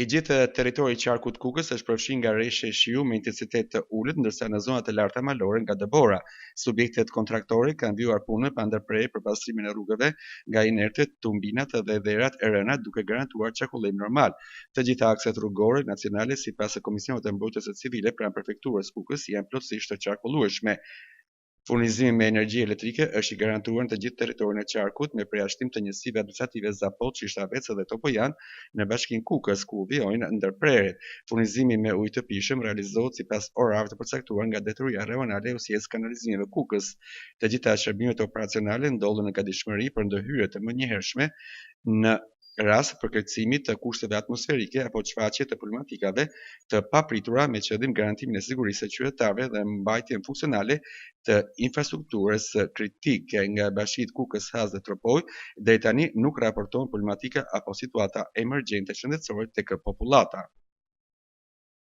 I gjithë territori i qarkut Kukës është përfshirë nga reshje shiu me intensitet të ulët, ndërsa në zonat e larta malore nga dëbora. Subjektet kontraktore kanë vijuar punën pa ndërprerje për pastrimin e rrugëve nga inertet, tumbinat dhe dherat e rëna duke garantuar qarkullim normal. Të gjitha akset rrugore nacionale sipas Komisionit të Mbrojtjes Civile pranë Prefekturës Kukës janë plotësisht të qarkullueshme. Furnizimi me energji elektrike është i garantuar në të gjithë territorin e qarkut, me përjashtim të njësive administrative Zapod, Shishtavec dhe Topojan në Bashkinë Kukës, ku vijojnë ndërprerjet. Furnizimi me ujë të pijshëm realizohet sipas orareve të përcaktuara nga Drejtoria Rajonale e Ujësjellës Kanalizimeve Kukës. Të gjitha shërbimet operacionale ndodhen në gatishmëri për ndërhyrje të menjëhershme në rast përkeqësimi të kushteve atmosferike apo shfaqje të problematikave të papritura me qëllim garantimin e sigurisë së qytetarëve dhe mbajtjen funksionale të infrastrukturës kritike. Nga bashkitë Kukës, Has dhe Tropojë, deri tani nuk raportohen problematika apo situata emergjente shëndetësore tek popullata.